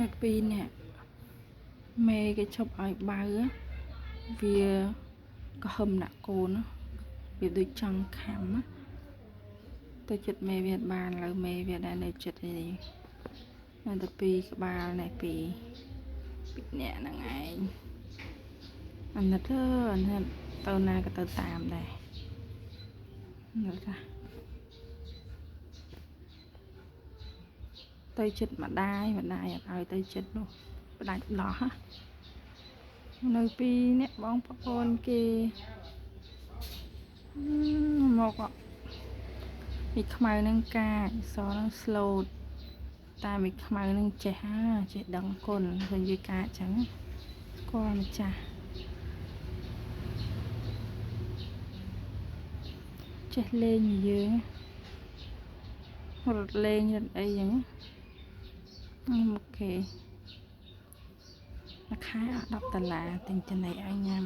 នៅពីរនាក់មេគេឈប់ឲ្យបើវាក៏ហឹមដាក់កូនវាដូចចង់ខំទៅចិត្តមេវាបានឥឡូវមេវាដែរនៅចិត្តនេះនៅតែពីរក្បាលនេះពីរពីរនាក់ហ្នឹងឯងអាណិតអើអាណិតទៅណាក៏ទៅតាមដែរមើលថាទៅចិត្តម្ដាយម្ដាយអត់ឲ្យទៅចិត្តនោះផ្ដាច់ដោះនៅពីរអ្នកបងប្អូនគេមកមីខ្មៅនឹងកាចសនឹង slow តែមីខ្មៅនឹងចេះហាចេះដឹងគុណឃើញវាកាចចឹងស្គាល់ម្ចាស់ចេះលេងយើងរត់លេងរត់អីចឹងអូខេមួយខែអស់10ដុល្លារទិញចំណីឲ្យញ៉ាំ